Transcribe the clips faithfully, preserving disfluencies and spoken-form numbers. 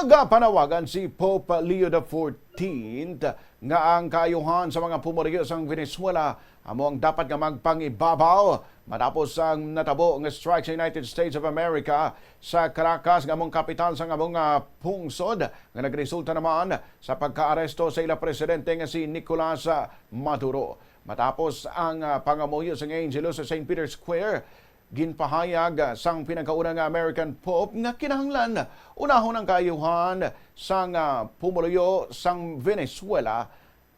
Nagapanawagan si Pope Leo the fourteenth nga ang kaayuhan sa mga pumuluyo sang Venezuela amo ang dapat nga magpangibabaw matapos ang natabo nga strike sa United States of America sa Caracas nga among kapital sang among, ah, pungsod, nga nagresulta naman sa pagkaaresto sa ila presidente nga si Nicolas Maduro. Matapos ang, ah, pangamuyo sang Angelus sa Saint Peter's Square, ginpahayag, ah, sang pinagkauna nga American Pope nga kinahanglan unahon ang kaayuhan sang, ah, pumuluyo sang Venezuela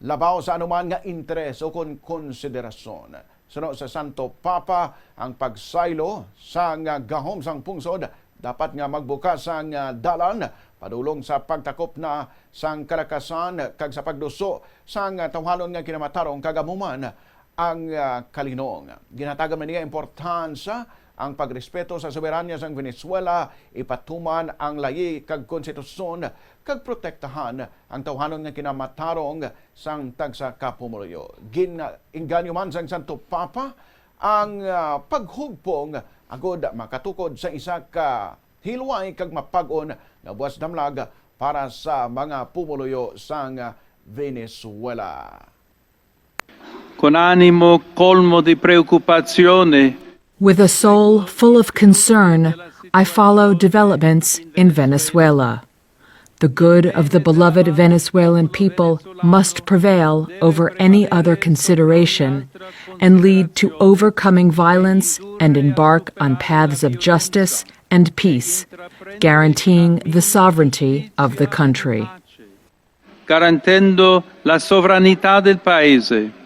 labaw sa anuman nga interes o kon konsiderasyon. Suno sa Santo Papa, ang pagsaylo sang, ah, gahom sang pungsod dapat nga magbukas sang, ah, dalan padulong sa pagtakop na sang kalakasan kag sa pagduso sang, ah, tawhanon nga kinamatarong kag amo man ang, ah, kalinong. Ginhatagan man niya importansya ang pagrespeto sa soberanya sang Venezuela, ipatuman ang layi kag konstitusyon, kag protektahan ang tawhanon nga kinamatarong sang tagsa ka pumuluyo. Gin-, inganyo man sang Santo Papa ang, ah, paghugpong agud makatukod sa isa ka hilway kag mapag-on nga buwas damlag para sa mga pumuluyo sang Venezuela. Con animo colmo di preoccupazione, With a soul full of concern, I follow developments in Venezuela. The good of the beloved Venezuelan people must prevail over any other consideration and lead to overcoming violence and embark on paths of justice and peace, guaranteeing the sovereignty of the country. Garantendo la sovranità del Paese.